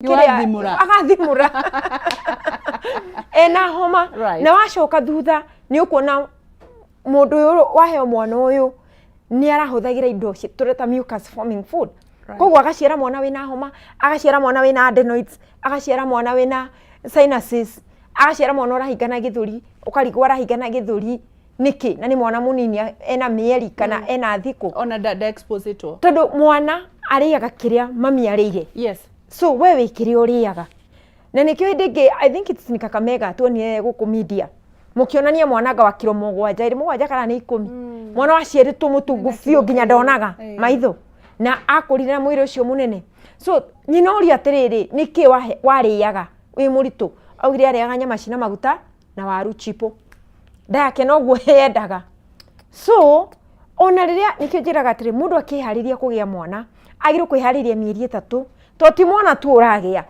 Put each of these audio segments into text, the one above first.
Wathimũra. Agathimũra ena homa. Na wacoka thutha nĩ ũkuona mũndũ ũyũ waheo mwana ũyũ nĩ arahũthagĩra indo tũreta mucus forming food. Koguo agaciara mwana wĩna homa, agaciara mwana wĩna adenoids, agaciara mwana wĩna sinuses, agaciara mwana ũrahingana gĩthũri, ũkarigwo arahingana gĩthũri nĩkĩ na nĩ mwana mũnini, ena mĩeri kana ena thikũ. Ona nda exposetwo. Tondũ mwana arĩaga kĩrĩa mami arĩire. So we wĩ kĩrĩa ũrĩaga, na nĩkĩo hĩndĩ ĩngĩ, I think it's ni Kakamega, tuonire gũkũ media mũkĩonania mwananga wa kiro 7, ĩrĩ 7 kana nĩ 10, mwana waciarĩtwo mũtungu biũ nginya ndonaga maitho na akũrire na mwĩrĩ ũcio mũnene. So nyina oria atĩrĩrĩ, nĩkĩ warĩaga wĩ mũritũ? Augire arĩaga nyama cina maguta na waru chipo, ndayake noguo yendaga. So ona rĩrĩa, nĩkĩo njĩraga atĩrĩ, mũndũ akĩharĩria kũgĩa mwana agĩrĩirwo kwĩharĩria mĩeri 3, to ti mwana tu ũragĩa,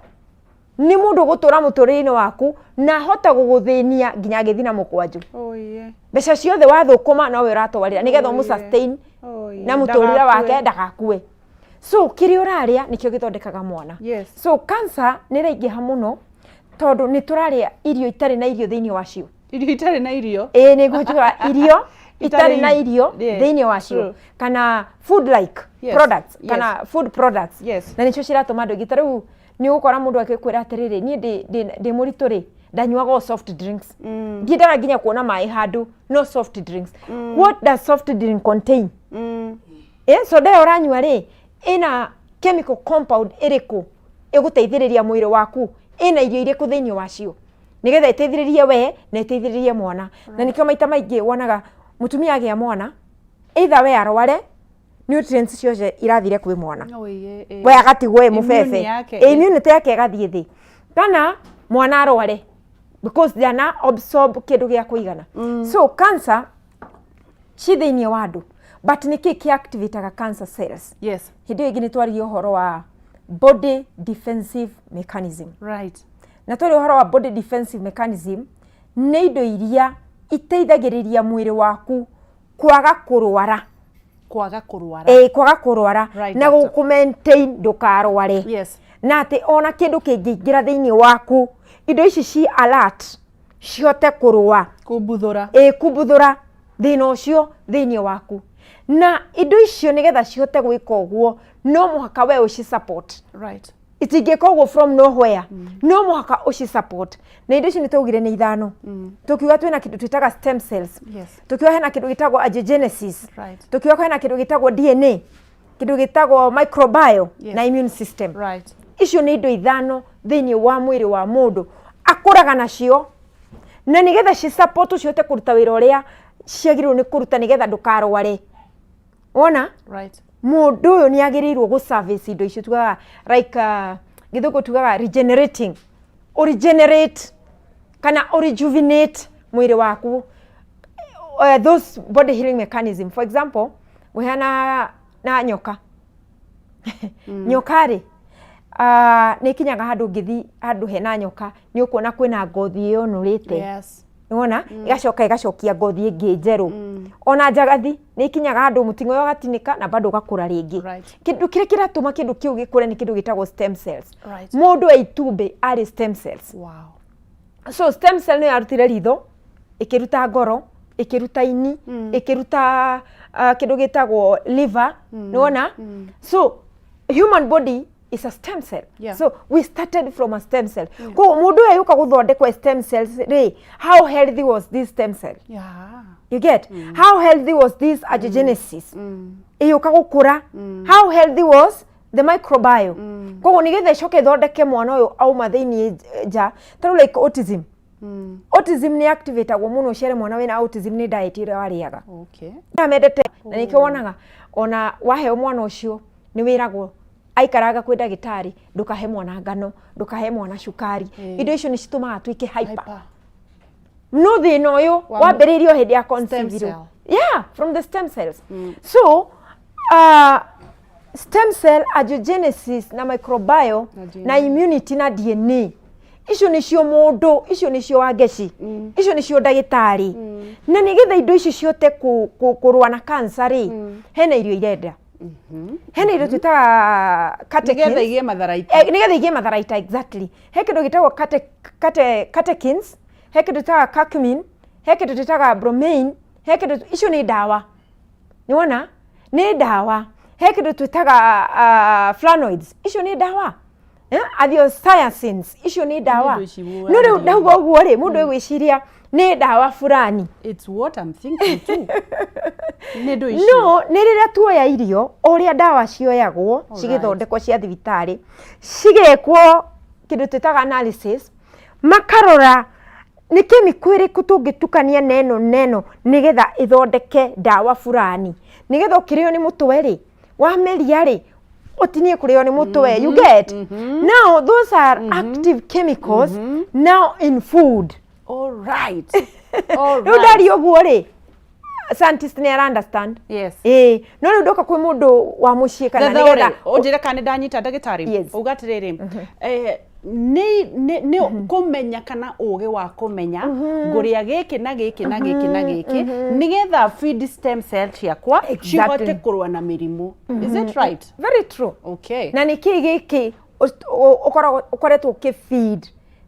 nĩ mũndũ ũgũtũra mũtũrĩre-inĩ waku na ahota gũgũthĩnia nginya agĩthiĩ na mũkwanjũ. Oh yeah. Mbeca ciothe wathũkũma nowe ũratwarĩra nĩgetha ũmũ sustain na mũtũrĩre wake ndagakue. So kĩrĩa ũrarĩa nĩkĩo gĩthondekaga mwana. So cancer nĩ ĩraingĩha mũno tondũ nĩ tũrarĩa irio itarĩ na irio thĩinĩ wacio. Irio itarĩ na irio. Ĩĩ, nĩguo njugaga irio itarĩ na irio thĩinĩ wacio kana food like products kana food products. Na nĩcio ciratũma andũ aingĩ. Ta rĩu nĩ ũgũkora mũndũ agĩkwĩra atĩrĩrĩ, niĩ ndĩ mũritũ rĩ, ndanyuaga o soft drinks, ndiendaga nginya kuona maĩ handũ, no soft drinks. What does soft drink contain? Soda ĩyo ũranyua rĩ, ĩna chemical compound ĩrĩkũ ĩgũteithĩrĩria mwĩrĩ waku? Ĩna irio irĩkũ thĩinĩ wacio nĩgetha ĩteithĩrĩrie we na ĩteithĩrĩrie mwana? Na nĩkĩo maita maingĩ wonaga mũtumia agĩa mwana, either we arware, nutrients ciothe irathire kwĩ mwana. Oh, yeah. We agatigwo ĩ Immune mũbebe yake, Immunity yake ĩgathiĩ thĩ, kana mwana arware because ndana absorb kĩndũ gĩa kũigana. So cancer ci thĩinĩ wa andũ, but nĩkĩ kĩ activataga cancer cells? Hĩndĩ ĩyo ĩngĩ nĩ twaririe ũhoro wa body defensive mechanism. Na twaria ũhoro wa body defensive mechanism, nĩ indo iria iteithagĩrĩria mwĩrĩ waku kwaga kũrwara. Kwaga kũrwara. Ĩ, kwaga kũrwara na doctor. Gũkũ maintain ndũkarware. Na atĩ ona kĩndũ kĩngĩingĩra thĩinĩ waku, indo ici ci alert cihote kũrũa. Kumbuthũra. Ĩ, kumbuthũra thĩna ũcio thĩinĩ waku. Na indo icio nĩgetha cihote gwĩka ũguo, no mũhaka we ũci support. Itingĩka ũguo from nowhere, no mũhaka ũci support. Na indo icio nĩ twaugire nĩ ithano. Tũkiuga twĩna kĩndũ twĩtaga stem cells, tũkiuga hena kĩndũ gĩtagwo angiogenesis, tũkiuga hena kĩndũ gĩtagwo DNA, kĩndũ gĩtagwo microbiome na immune system. Icio nĩ indo ithano thĩinĩ wa mwĩrĩ wa mũndũ akũraga nacio, na nĩgetha ci support cihote kũruta wĩra ũrĩa ciagĩrĩirwo nĩ kũruta nĩgetha ndũkarware, wona mũndũ ũyũ nĩ agĩrĩirwo gũ service indo icio. Tugaga like gĩthũngũ tugaga regenerating, regenerate kana rejuvenate mwĩrĩ waku, those body healing mechanism. For example, ngũheana na nyoka. Nyoka rĩ, nĩ ikinyaga handũ, ũngĩthi handũ hena nyoka nĩ ũkuona kwĩna ngothi ĩyũnũrĩte. Nĩwona ĩgacoka ĩgacokia ngothi ĩngĩ njerũ. Ona njagathi nĩ ikinyaga handũ mũting'oe ũgatinĩka na bado ũgakũra rĩngĩ. Kĩndũ kĩrĩa kĩratũma kĩndũ kĩu gĩkũre nĩ kĩndũ gĩtagwo stem cells. Mũndũ e itumbĩ arĩ stem cells. So stem cell nĩyo yarutire ritho, ĩkĩruta ngoro, ĩkĩruta ini, ĩkĩruta kĩndũ gĩtagwo liver. Nĩwona? So human body is a stem cell. So we started from a stem cell. Koguo mũndũ ũyũ yũka gũthondekwo stem cells rĩ, how healthy was this stem cell? You get? How healthy was this angiogenesis ĩyũka gũkũra? How healthy was the microbiome? Koguo nĩgetha ĩcoke ĩthondeke mwana ũyũ auma thĩinĩ nja, tarĩu like autism. Autism nĩ activatagwo mũno, ũciare mwana wĩna autism nĩ diet ĩrĩa warĩaga. Amendete na nĩkĩo wonaga ona waheo mwana ũcio nĩ wĩragwo aikaraga kwĩ ndagĩtarĩ, ndũkahe mwana ngano, ndũkahe mwana cukari. Indo icio nĩ citũmaga atuĩke hyper. Hyper. No thĩna ũyũ wambĩrĩirio hĩndĩ ya conceive. Cell. Yeah, from the stem cells. So stem cell, angiogenesis na microbiome Na DNA. Na immunity na DNA, icio nĩcio mũndũ, icio nĩcio wangeci, icio nĩcio ndagĩtarĩ. Na nĩgetha indo icio cihote kũrũa na cancer rĩ, hena irio irenda. Hena indo twĩtaga catechins. Nĩgetha igĩe matharaita. Nĩgetha igĩe matharaita, exactly. He kĩndũ gĩtagwo catechins, he kĩndũ twĩtaga curcumin, he kĩndũ twĩtaga bromine, he kĩndũ, icio nĩ ndawa, nĩwona, nĩ ndawa. He kĩndũ twĩtaga flavonoids, icio nĩ ndawa. Anthocyanins, icio nĩ ndawa. Nĩ indo ici No rĩu ndauga ũguo rĩ, mũndũ egwĩciria nĩ ndawa fulani. It's what I'm thinking too. Nĩ indo ici. No nĩ rĩrĩa tuoya irio, o ũrĩa ndawa cioyagwo cigĩthondekwo cia thibitarĩ, cigekwo kĩndũ twĩtaga analysis, makarora nĩ kĩmĩko ĩrĩkũ tũngĩtukania na ĩno na ĩno nĩgetha ĩthondeke ndawa fulani, nĩgetha ũkĩrĩo nĩ mũtwe rĩ, wameria rĩ, ũtinie kũrĩo nĩ mũtwe. You get? Now those are active chemicals now in food. All right. All Rĩu right. ndaria ũguo rĩ, scientist nĩ ara understand. Ĩĩ, no rĩu ndoka kwĩ mũndũ wa mũciĩ kana Nĩgetha nĩgetha ũnjĩre kana nĩ ndanyita, ndagĩtarĩ. Yes. Uga atĩrĩrĩ, nĩ kũmenya kana ũgĩ wa kũmenya ngũrĩa gĩkĩ na gĩkĩ na gĩkĩ na gĩkĩ nĩgetha feed stem cell ciakwa cihote kũrũa na mĩrimũ. Is it right? Very true. Na nĩ kĩĩ gĩkĩ ũkoragwo ũkoretwo ũkĩ feed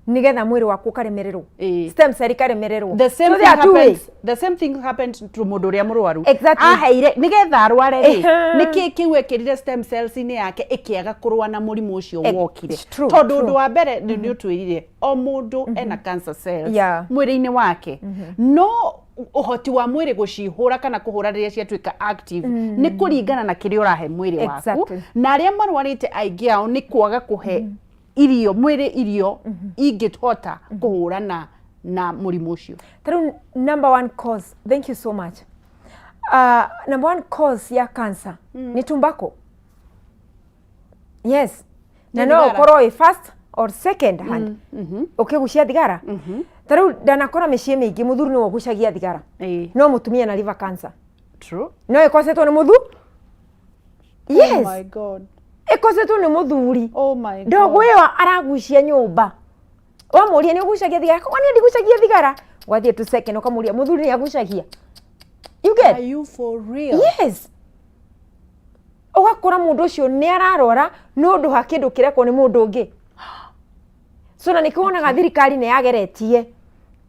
nĩgetha mwĩrĩ waku ũkaremererwo, stem cell ikaremererwo? The same So thing there are two ways. happens, the same thing happened to mũndũ ũrĩa mũrwaru. Exactly. Aheire nĩgetha arware rĩ, nĩkĩ kĩu ekĩrire stem cells inĩ yake ĩkĩaga kũrũa na mũrimũ ũcio wokire? It's true, Tondũ true. ũndũ wa mbere nĩ ũtwĩrire o mũndũ ena cancer cells mwĩrĩ-inĩ wake, no ũhoti wa mwĩrĩ gũcihũra kana kũhũra rĩrĩa ciatuĩka active nĩ kũringana na kĩrĩa ũrahe mwĩrĩ waku. Na arĩa marwarĩte aingĩ ao nĩ kwaga kũhe irio mwĩrĩ, irio ingĩhota kũhũrana na mũrimũ ũcio. Ta rĩu number one cause, thank you so much, number one cause ya cancer nĩ tumbako, yes, na Nĩ no thigara. ũkorwo ĩ first or second hand ũkĩgucia thigara. Ta rĩu ndanakora mĩciĩ mĩingĩ mũthuri nĩwe ũgucagia thigara, no mũtumia na liver cancer. No ĩkosetwo nĩ mũthu, yes. Oh my God. Ĩkosetwo nĩ mũthuri. Oh my God. Ndogo ĩyo aragucia nyũmba, wamũria nĩ ũgucagia thigara, koguo niĩ ndigucagia thigara. Wathiĩ tu second ũkamũria mũthuri nĩ agucagia, you get? Are you for real? Yes, ũgakora mũndũ ũcio nĩ ararwara nĩ ũndũ ha kĩndũ kĩrekwo nĩ mũndũ ũngĩ. So na nĩkĩo wonaga thirikari nĩ yageretie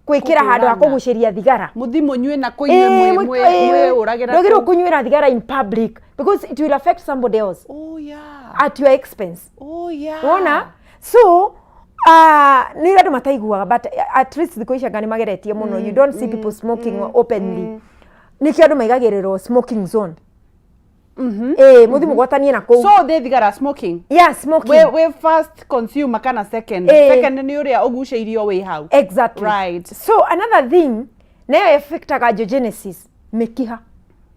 gwĩkĩra handũ ha Kũhũrana. kũgucĩria thigara. Mũthi mũnyue na kũ inyuĩ mwĩũragĩra. Ndwagĩrĩirwo kũnyuĩra thigara in public because it will affect somebody else Oh yeah. at your expense. Oh yeah. Wona? So nĩ andũ mataiguaga, but at least thikũ ici anga nĩ mageretie mũno. You don't see people smoking openly. Nĩkĩo andũ maigagĩrĩrwo smoking zone. Ĩĩ, mũthi mũgwatanie na kũu. So thĩ thigara, smoking. Yeah, smoking. We first consumer kana second? Second nĩ ũrĩa ũgucĩirio wĩ hau. Exactly. So another thing nayo affectaga angiogenesis, mĩkiha.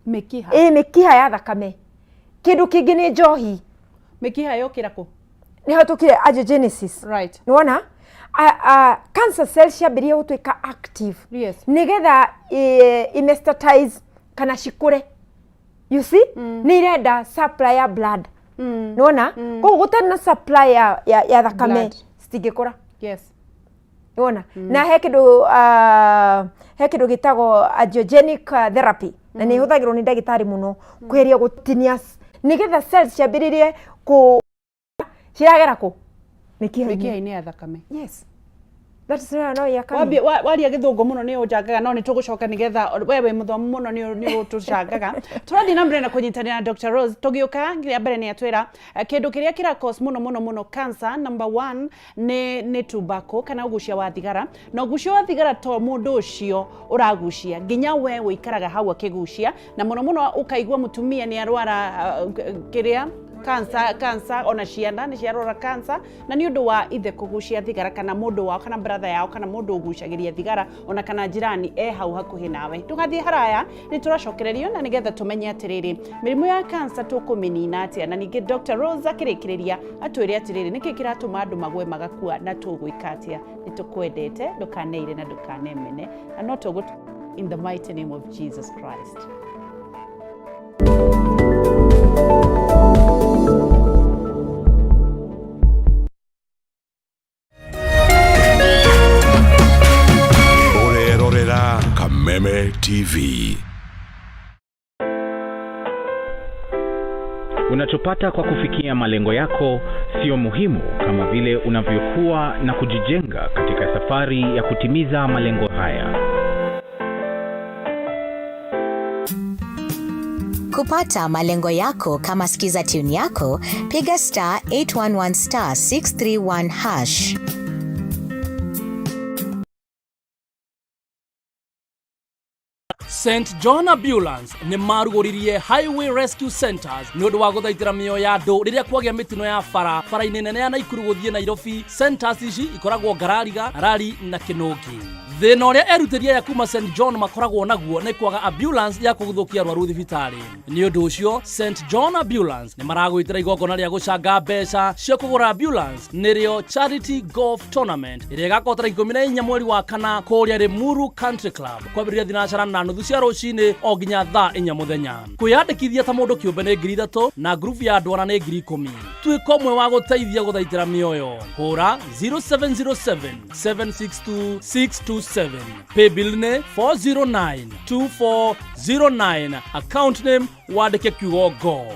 Mĩkiha. Ĩĩ, mĩkiha ya thakame. Kĩndũ kĩngĩ nĩ njohi. Mĩkiha yokĩra kũ? Nĩ hatũkire angiogenesis. Nĩwona cancer cells ciambĩrĩria gũtuĩka active nĩgetha imestatize kana cikũre, you see, nĩ irenda supply ya blood. Nĩwona? Koguo gũtarĩ na supply ya thakame, Blood. citingĩkũra. Nĩwona? Na he kĩndũ gĩtagwo angiogenic therapy, na nĩ ĩhũthagĩrwo nĩ ndagĩtarĩ mũno kweheria gũtinia nĩgetha cells ciambĩrĩrie kũ ciragera kũ mĩkiha-inĩ. Mĩkiha-inĩ ya thakame. Yes, that is where no ya Wambie waria gĩthũngũ mũno nĩ ũnjangaga, no nĩ tũgũcoka nĩgetha we wĩ mũthomu mũno, nĩ ũtũcangaga. Tũrathiĩ na mbere na kũnyitanĩra na Dr. Rose. Tũgĩũka kĩrĩa mbere nĩ atwĩra kĩndũ kĩrĩa kĩra cause mũno mũno mũno cancer number one nĩ tobacco kana ũgucia wa thigara. Na ũgucia wa thigara to mũndũ ũcio ũragucia, nginya we ũikaraga hau akĩgucia, na mũno mũno ũkaigua mũtumia nĩ arwara kĩrĩa cancer, cancer, ona ciana nĩ ciarwara cancer, na nĩ ũndũ wa ithe kũgucia thigara kana mũndũ wao kana brother yao kana mũndũ ũgucagĩria thigara ona kana jirani e hau hakuhĩ nawe. Ndũgathiĩ haraya, nĩ tũracokererio na nĩgetha tũmenye atĩrĩrĩ, mĩrimũ ya cancer tũkũmĩnina atĩa, na ningĩ Dr. Rose akĩrĩkĩrĩria atwĩre atĩrĩrĩ, nĩkĩ kĩratũma andũ magwe magakua na tũgwĩka atĩa. Nĩ tũkwendete, ndũkaneire na ndũkanemene, na no tũgũ in the mighty name of Jesus Christ. Ũrerorera Kameme TV. Unachopata kwa kufikia malengo yako sio muhimu kama vile unavyokuwa na kujijenga katika safari ya kutimiza malengo haya. Kupata malengo yako kama skiza tune yako, piga star 811 star 631 hash. St John Ambulance nĩ marugũririe Highway Rescue Centers nĩ ũndũ wa gũthaitĩra mĩoyo ya andũ rĩrĩa kwagĩa mĩtino ya bara bara-inĩ nene ya Naikuru gũthiĩ Nairobi. Centers ici ikoragwo Ngarariga, Rari na Kĩnũngi. Thĩna ũrĩa erutĩri aya kuma St John makoragwo naguo nĩ kwaga ambulance ya kũguthũkia arwaru thibitarĩ. Nĩ ũndũ ũcio St John Ambulance nĩ maragwĩtĩra igongona rĩa gũcanga mbeca cia kũgũra ambulance, nĩrĩo Charity Golf Tournament ĩrĩa ĩgakorwo tarĩki 14 mweri wa kana kũrĩa Limuru Country Club kwambĩrĩria 9:30 cia rũcinĩ o nginya thaa 4 mũthenya. Kwĩyandĩkithia ta mũndũ kĩũmbe nĩ 3,000 na ngurubu ya andũ ana nĩ 10,000. Tuĩka ũmwe wa gũteithia gũthaitĩra mĩoyo. Hũra 0707 762 627. Paybill nĩ 409 2409. Account name wandĩke kiugo golf.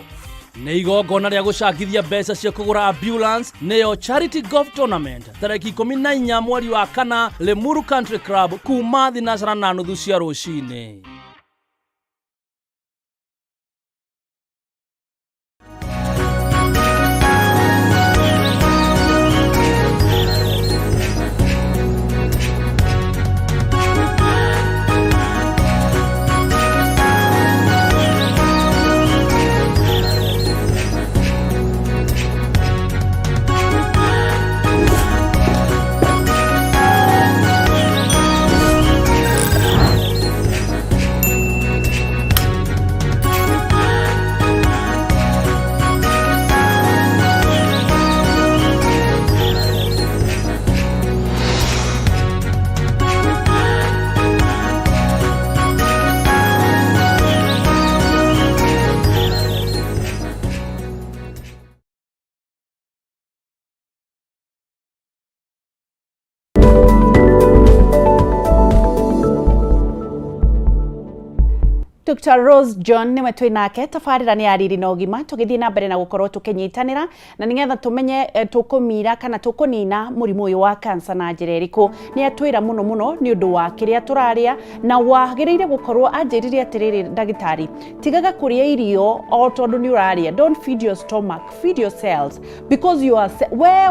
Nĩ igongona rĩa gũcangithia mbeca cia kũgũra ambulance, nĩyo Charity Golf Tournament tarĩki 14 mweri wa kana Limuru Country Club kuma 9:30 cia rũcinĩ. Dr. Rose John niwe twĩ nake tabarĩra nĩ ya riri na ũgima, tũgĩthiĩ na mbere na gũkorwo tũkĩnyitanĩra na nĩgetha tũmenye tũkũmira kana tũkũnina mũrimũ ũyũ wa cancer na njĩra ĩrĩkũ. Nĩ atwĩra mũno mũno nĩ ũndũ wa kĩrĩa tũrarĩa na wagĩrĩire gũkorwo anjĩrire atĩrĩrĩ, ndagĩtarĩ, tigaga kũrĩa irio o tondũ nĩ ũrarĩa. Don't feed your stomach, feed your cells, because you are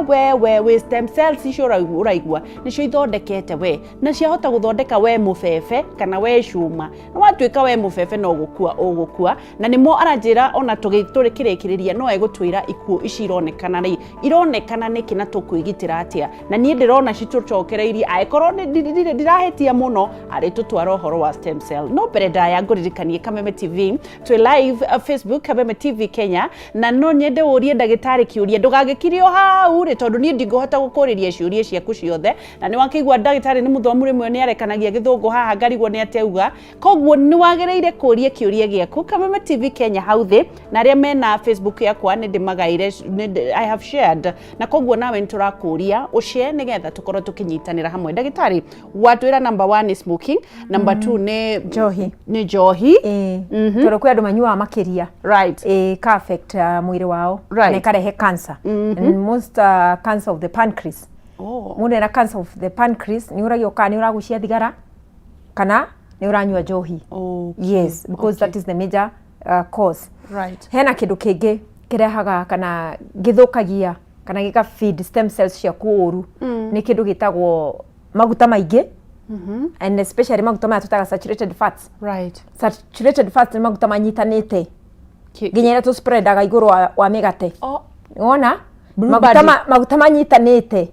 we we stem cells icio ũraigua nĩcio ithondekete we, na ciahota gũthondeka we mũbebe kana we cuma, na watuĩka we mũbebe no gũkua ũgũkua. Na nĩmo aranjĩra ona tũkĩrĩkĩrĩria no egũtwĩra ikuũ ici ironekana rĩ, ironekana nĩkĩ na tũkwĩgitĩra atĩa. Na niĩ ndĩrona citũcokereirie, angĩkorwo ndirahĩtia mũno arĩ tũtwara ũhoro wa stem cell. No mbere ndaya ngũririkanie Kameme TV twĩ live Facebook Kameme TV Kenya, na no nyende ũrie ndagĩtarĩ kĩũria, ndũgagĩkire o hau rĩ, tondũ niĩ ndingũhota gũkũrĩria ciũria ciaku ciothe. Na nĩ wakĩigua ndagĩtarĩ nĩ mũthomu, rĩmwe nĩ arekanagia gĩthũngũ haha ngarigwo nĩ ateuga, koguo nĩ wagĩrĩire kũria kĩũria gĩaku Kameme TV Kenya hau thĩ, na arĩa mena Facebook yakwa nĩ ndĩmagaire, I have shared, na koguo nawe nĩ tũrakũria ũshare nĩgetha tũkorwo tũkĩnyitanĩra hamwe. Ndagĩtarĩ, watwĩra number 1 nĩ smoking, number 2 nĩ njohi. Nĩ njohi. Tondũ kwĩ andũ manyuaga makĩria. Ĩka affect mwĩrĩ wao na ĩkarehe cancer. And most cancer of the pancreas. Mũndũ ena cancer of the pancreas nĩ ũragio kana nĩ ũragucia thigara kana nĩ ũranyua njohi. Yes, because that is the major cause. Hena kĩndũ kĩngĩ kĩrehaga kana gĩthũkagia kana gĩka feed stem cells ciaku ũru, nĩ kĩndũ gĩtagwo maguta maingĩ, and especially maguta maya tũtaga saturated fats. Saturated fats nĩ maguta manyitanĩte nginya ĩrĩa tũspreadaga igũrũ wa mĩgate. Wona maguta manyitanĩte,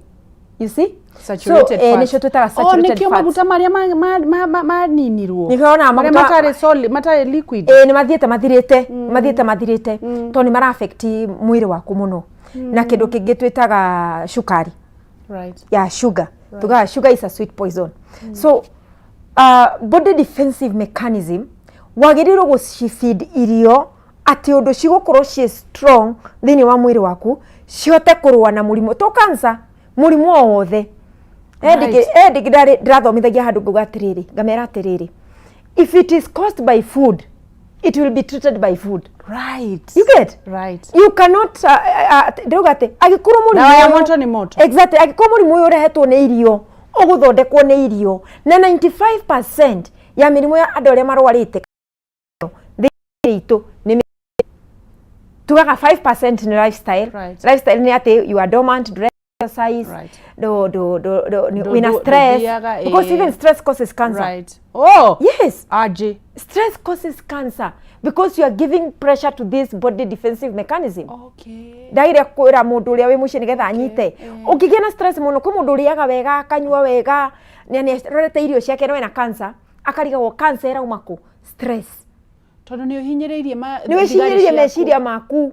you see? Saturated so, fats. Nĩcio twĩtaga saturated nĩkĩo fats. Maguta marĩa maninirwo. Nĩkĩo wona marĩa maguta matarĩ solid, matarĩ liquid. Ĩĩ, nĩ mathiĩte mathirĩte, mathiĩte mathirĩte, tondũ nĩ mara affect mwĩrĩ waku mũno. Na kĩndũ kĩngĩ twĩtaga cukari. Yeah, sugar. Tugaga sugar is a sweet poison. So body defensive mechanism wagĩrĩirwo gũcifeed irio atĩ ũndũ cigũkorwo ciĩ strong thĩinĩ wa mwĩrĩ waku, cihote kũrũa na mũrimũ to cancer, mũrimũ o wothe. Ndĩrathomithagia handũ ngauga atĩrĩrĩ, ngamera atĩrĩrĩ, if it is caused by food, It will be treated by food. You get? You cannot ndĩrauga atĩ angĩkorwo mũrimũ Dawa ya ũyũ- moto nĩ moto. Exactly, angĩkorwo mũrimũ ũyũ ũrehetwo nĩ irio, ũgũthondekwo nĩ irio, na 95% ya mĩrimũ ya andũ arĩa marwarĩte thĩinĩ itũ nĩ tugaga 5% nĩ lifestyle. Lifestyle nĩ atĩ you are dormant, do exercise, do do do do wĩna stress, Ndũthiaga, because eh. even stress causes cancer. Right. Oh. Yes. Aje. Stress causes cancer because you are giving pressure to this body defensive mechanism. Ndagire kwĩra mũndũ ũrĩa wĩ mũciĩ nĩgetha anyite, ũngĩgĩa na stress mũno, kwĩ mũndũ ũrĩaga wega, akanyua wega, na nĩ arorete irio ciake, no ena cancer, akarigagwo cancer ĩrauma kũ. Stress. Tondũ nĩ ũhinyĩrĩirie ma Nĩ wĩcinyĩrĩrie meciria maku,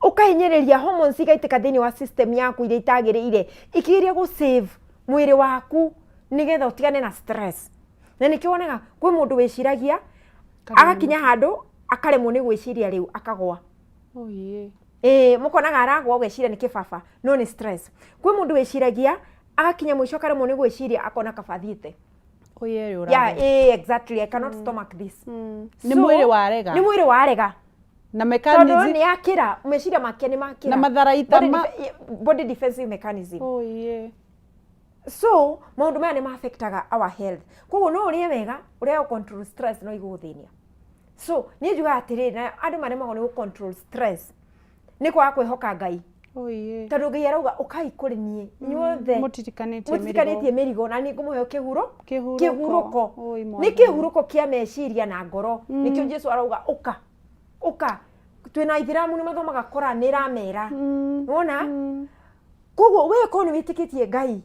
ũkahinyĩrĩria hormones igaitĩka thĩinĩ wa system yaku iria itagĩrĩire, ikĩgeria gũ save mwĩrĩ waku nĩgetha ũtigane na stress. Na nĩkĩo wonaga kwĩ mũndũ wĩciragia agakinya handũ akaremwo nĩ gwĩciria, rĩu akagwa. Oh, yeah. Ĩĩ, mũkonaga aragwa, ũgeciria nĩ kĩbaba, no nĩ stress. Kwĩ mũndũ wĩciragia agakinya mũico akaremwo nĩ gwĩciria, akona kaba athiĩte. Oh, yeah, Yeah, ĩĩ, exactly, I cannot stomach this. Nĩ mwĩrĩ warega. Nĩ mwĩrĩ warega. Na Tondũ mechanism. nĩ akĩra meciria make nĩ makĩra. Na matharaita Body defensive mechanism. Oh, yeah. So maũndũ maya nĩ ma-affectaga our health. Koguo no ũrĩe wega, ũrĩa gũ control stress no igũgũthĩnia. So niĩ njugaga atĩrĩrĩ, na andũ maremagwo nĩ gũ control stress nĩ kwaga kwĩhoka Ngai. Oh, yeah. Tondũ Ngai arauga, "Ũkai kũrĩ niĩ inyuothe Mũtirikanĩtie mũtirikanĩtie mĩrigo, na niĩ ngũmũhe kĩhuro." Kĩhurũko. Kĩhurũko. Oi, Nĩ Mwathani. kĩhurũko kĩa meciria na ngoro. Nĩkĩo Jesu arauga, "Ũka, ũka." Twĩna aithĩramu nĩ mathomaga Koran, nĩ ĩramera wona. Koguo we korwo nĩ wĩtĩkĩtie Ngai,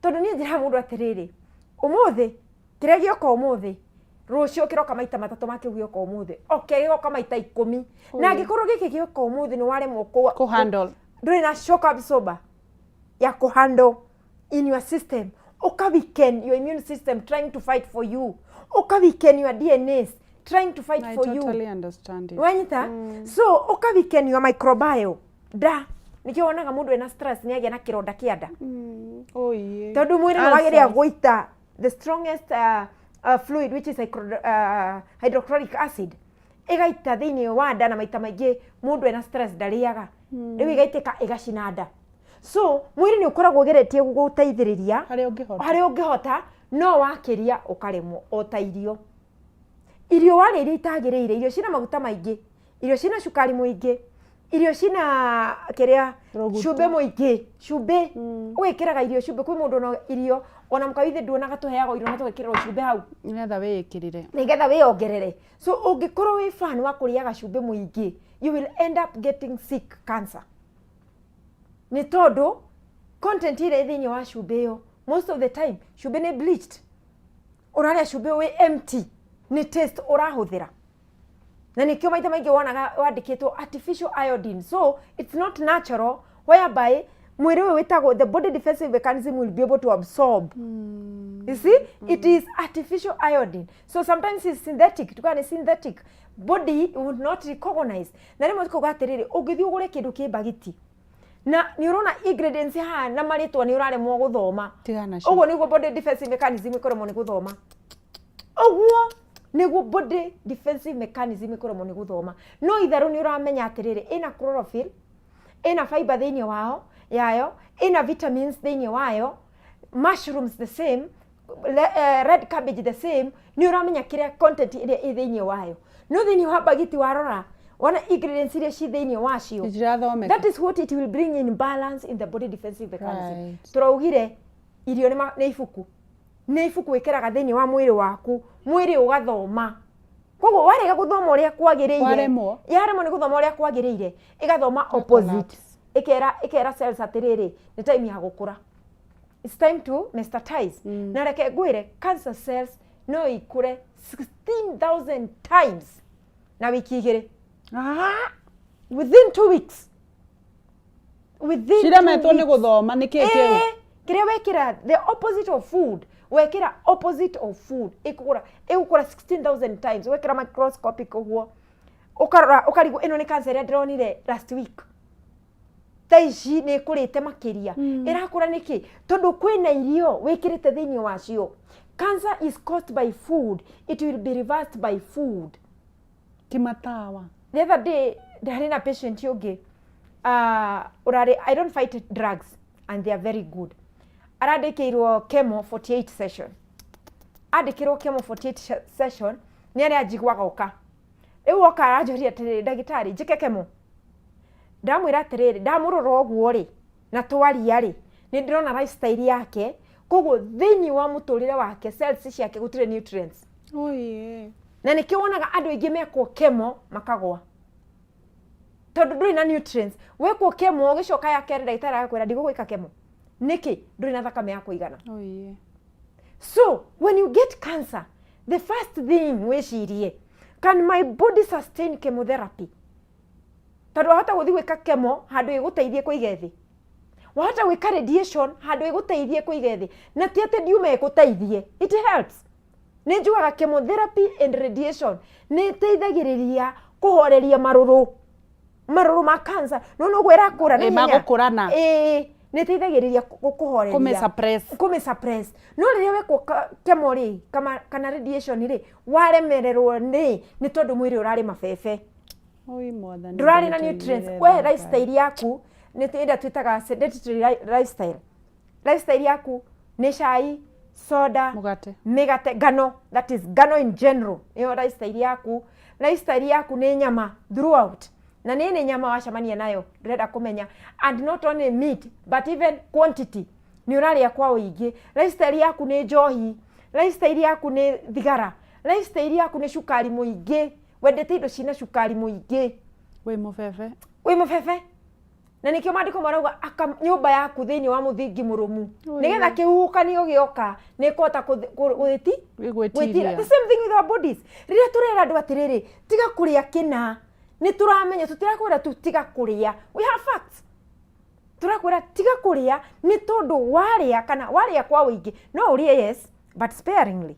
tondũ niĩ njĩraga mũndũ atĩrĩrĩ, ũmũthĩ kĩrĩa gĩoka ũmũthĩ, rũciũ kĩroka maita matatũ ma kĩu gĩoka ũmũthĩ, okay, gĩgoka maita 10. Na angĩkorwo gĩkĩ gĩoka ũmũthĩ nĩ waremwo Kũhandle. Ndũrĩ na shock absorber ya kũhandle in your system, ũka weaken your immune system trying to fight for you, ũka weaken your DNAs trying to fight I for you. totally understand it. Wanyita? So ũka weaken your microbiome nda. Nĩkĩo wonaga mũndũ ena stress nĩ agĩa na kĩronda kĩa nda. Oh, yeah. Tondũ mwĩrĩ nĩ wageria Ulcers. gũita the strongest fluid, which is hydrochloric acid, ĩgaita thĩinĩ wa nda. Na maita maingĩ mũndũ ena stress ndarĩaga, rĩu ĩgaitĩka ĩgacina nda. So mwĩrĩ nĩ ũkoragwo ũgeretie gũgũteithĩrĩria Harĩa ũngĩhota. Harĩa ũngĩhota, no wakĩria ũkaremwo. O ta irio, irio warĩa iria itagĩrĩire, irio cina maguta maingĩ, irio cina cukari mũingĩ, irio cina kĩrĩa Rũguta. Cumbĩ mũingĩ, cumbĩ ũgĩkĩraga irio cumbĩ. Kwĩ mũndũ ona irio, ona mũkawithi nduonaga tũheagwo irio na tũgekĩrĩrwo cumbĩ hau. Nĩgetha wĩĩkĩrĩre. Nĩgetha wĩongerere. So ũngĩkorwo wĩ fan wa kũrĩaga cumbĩ mũingĩ, you will end up getting sick, cancer, nĩ tondũ content ĩrĩa ĩ thĩinĩ wa cumbĩ ĩyo, most of the time cumbĩ nĩ bleached. Ũrarĩa cumbĩ wĩ empty, nĩ taste ũrahũthĩra. Na nĩkĩo maita maingĩ wonaga wandĩkĩtwo artificial iodine. So it's not natural, whereby mwĩrĩ ũyũ wĩtagwo the body defensive mechanism will be able to absorb. You see, it is artificial iodine, so sometimes it's synthetic. Tukaga nĩ synthetic, body would not recognize. Na rĩmwe tukauga atĩrĩrĩ, ũngĩthiĩ ũgũre kĩndũ kĩ mbagiti na nĩ ũrona ingredients haha na marĩtwa nĩ ũraremwo gũthoma, Tigana nacio. Ũguo nĩguo body defensive mechanism ĩkũremwo nĩ gũthoma. Ũguo nĩguo body defensive mechanism ĩkũremwo nĩ gũthoma. No itherũ nĩ ũramenya atĩrĩrĩ, ĩna chlorophyll, ĩna fiber thĩinĩ wao yayo, ĩna vitamins thĩinĩ wayo, mushrooms the same, red cabbage the same. Nĩ ũramenya kĩrĩa content ĩrĩa ĩ thĩinĩ wayo. No thĩinĩ wa mbagiti warora wona ingredients iria ci thĩinĩ wacio Itirathomeka. That is what it will bring in balance in the body defensive mechanism. Tũraugire irio nĩ ibuku, nĩ ibuku wĩkĩraga thĩinĩ wa mwĩrĩ waku, mwĩrĩ ũgathoma. Koguo warega gũthoma ũrĩa kwagĩrĩire, Waremwo. Yaremwo nĩ gũthoma ũrĩa kwagĩrĩire, ĩgathoma opposite. Collapse. Ĩkera cells atĩrĩrĩ, nĩ time ya gũkũra, it's time to metastasize. Na reke ngwĩre, cancer cells no ikũre 16,000 times na wiki 2. Ah! Within 2 weeks, within Ciremetwo 2 nĩ weeks. gũthoma nĩ kĩ kĩu. Eh, kĩrĩa wekĩra the opposite of food, wekĩra opposite of food, ĩkũgũra ĩgũkũra 16,000 times. Wekĩra microscopic ũguo, ũkarora ũkarigwo, ĩno nĩ cancer ĩrĩa ndĩronire last week, thaa ici nĩ ĩkũrĩte makĩria. Ĩrakũra nĩkĩ? Tondũ kwĩna irio wĩkĩrĩte thĩinĩ wacio. Cancer is caused by food, it will be reversed by food. Ti matawa. The other day ndarĩ na patient ũngĩ ũrarĩ, I don't fight drugs and they are very good, arandĩkĩirwo chemo 48 session, andĩkĩrwo chemo 48 session nĩ arĩa njiguaga oka rĩu oka aranjũria atĩrĩrĩ, ndagĩtarĩ, njĩke chemo? Ndamwĩra atĩrĩrĩ, ndamũrora ũguo rĩ na twaria rĩ, nĩ ndĩrona lifestyle yake, koguo thĩinĩ wa mũtũrĩre wake cells ciake gũtirĩ nutrients. Oye. Na nĩkĩo wonaga andũ aingĩ mekwo chemo makagwa, tondũ ndũrĩ na nutrients. Wekwo chemo ũgĩcoka ya kerĩ, ndagĩtarĩ agakwĩra ndigũgwĩka chemo. Nĩkĩ? Ndũrĩ na thakame ya kũigana. Oye. So when you get cancer, the first thing wĩcirie, can my body sustain chemotherapy? Tondũ wahota gũthiĩ gwĩka chemo handũ ĩgũteithie kũiga thĩ, wahota gwĩka radiation handũ ĩgũteithie kũiga thĩ, na ti atĩ ndiuma ĩgũteithie. It helps. Nĩ njugaga chemotherapy and radiation nĩ ĩteithagĩrĩria kũhoreria marũrũ ma cancer, no ũguo ĩrakũra na Ĩ, ihenya. Magũkũrana. Ĩĩ, nĩ ĩteithagĩrĩria kũhoreria. Kũmĩ-suppress. Kũmĩ-suppress. No rĩrĩa wekwo chemo rĩ, kana radiation rĩ, waremererwo nĩ tondũ mwĩrĩ ũrarĩ mabebe. Oi, Mwathani. Ndũrarĩ na Ngai. nutrients. Tũiguĩre We tha, lifestyle yaku nĩ ĩrĩa twĩtaga sedentary lifestyle. Lifestyle yaku nĩ cai, soda, Mũgate. Mĩgate, ngano, that is ngano in general, nĩyo lifestyle yaku. Lifestyle yaku nĩ nyama throughout, na nĩ nyama wacemania nayo ndũrenda kũmenya, and not only meat but even quantity, nĩ ũrarĩa kwa ũingĩ. Lifestyle yaku nĩ njohi, lifestyle yaku nĩ thigara, lifestyle yaku nĩ cukari mũingĩ, wendete indo cina cukari mũingĩ. Wĩ mũbebe. Wĩ mũbebe, na nĩkĩo maandĩko marauga aka nyũmba yaku thĩinĩ wa mũthingi mũrũmu, nĩgetha kĩhuhũkanio gĩoka nĩ ĩkũhota gũthĩti. Gwĩtiria. The same thing with our bodies. Rĩrĩa tũrera andũ atĩrĩrĩ, tiga kũrĩa kĩna, nĩ tũramenya tũtirakwĩra tu tiga kũrĩa, we have facts. Tũrakwĩra tiga kũrĩa nĩ tondũ warĩa kana warĩa kwa ũingĩ, no ũrĩe, yes, but sparingly.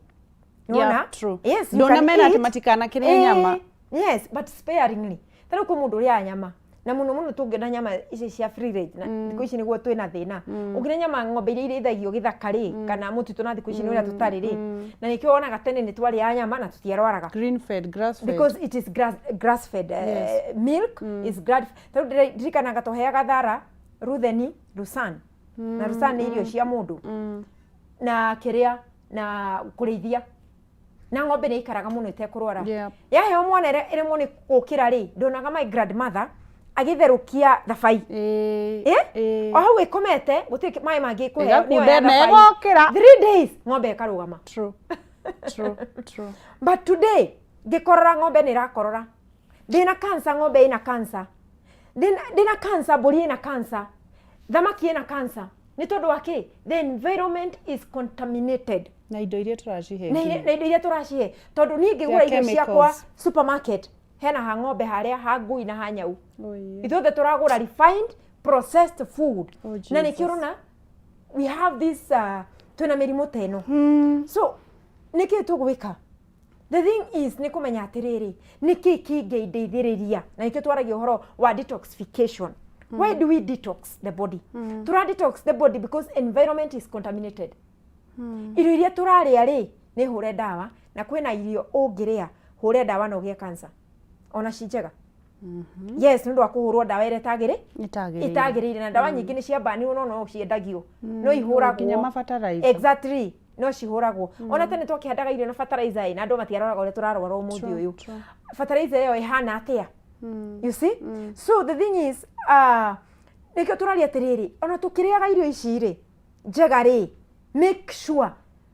Yeah, Nĩwona? true. Yes, you can Ndũnamera atĩ eat. matikanakĩrĩe nyama. Yes, but sparingly. Ta rĩu kwĩ mũndũ ũrĩaga nyama na mũno mũno tũngĩona nyama ici cia free range, na thikũ ici nĩguo twĩna thĩna, ũngĩrĩa nyama ng'ombe iria irĩithagio gĩthaka rĩ, kana mũtitũ, na thikũ ici nĩ ũrĩa tũtarĩ rĩ, na nĩkĩo wonaga tene nĩ twarĩaga nyama na tũtiarwaraga. Green fed, grass fed. Because it is grass fed milk is grass. Tarĩu ndirikanaga twaheaga thara rutheni lusan, na lusan nĩ irio cia mũndũ na kĩrĩa na kũrĩithia, na ng'ombe nĩ ikaraga mũno ĩtekũrwara. Yaheo mwana ĩremwo nĩ gũkĩra rĩ, ndonaga my grandmother agĩtherũkia thabai. Ĩĩ, Eh? ĩĩ. O hau ĩkomete, gũtirĩ maĩ mangĩ kũheo, nĩyo Ĩgakunda ya na thabai. ĩgokĩra. 3 days ng'ombe ĩkarũgama. True. But today ngĩkorora ng'ombe nĩ ĩrakorora, ndĩna cancer, ng'ombe ĩna cancer, ndĩna cancer, mbũri ĩna cancer, thamaki ĩna cancer. Nĩ tondũ wa kĩ? The environment is contaminated. Na indo iria tũracihe. Na indo iria tũracihe, tondũ niĩ ngĩgũra irio ciakwa chemicals. Supermarket hena ha ng'ombe harĩa, ha ngui na ha nyau. Oye. Ithuothe tũragũra refined processed food. Oh, Na Jesus. nĩkĩo ũrona we have this twĩna mĩrimũ ta ĩno. So nĩkĩ tũgwĩka? The thing is nĩ kũmenya atĩrĩrĩ, nĩkĩ kĩngĩndeithĩrĩria? Na nĩkĩo twaragia ũhoro wa detoxification. Why do we detox the body? Tũra detox the body because environment is contaminated. Irio iria tũrarĩa rĩ, nĩ hũre ndawa, na kwĩna irio ũngĩrĩa hũre ndawa na ũgĩe cancer ona ci njega. Yes, nĩ ũndũ wa kũhũrwo ndawa ĩrĩa ĩtagĩrĩ Ĩtagĩrĩire. Ĩtagĩrĩire. Na ndawa nyingĩ nĩ ciambanirwo, no ciendagio, no ihũragwo. Nginya mabataraitha. Exactly, no cihũragwo. Ona tene twakĩhandaga irio na fertilizer ĩ, na andũ matiarwaraga ũrĩa tũrarwara ũmũthĩ ũyũ. Fertilizer ĩyo ĩhana atĩa? You see? So the thing is, nĩkĩo tũraria atĩrĩrĩ, ona tũkĩrĩaga irio ici rĩ njega rĩ, make sure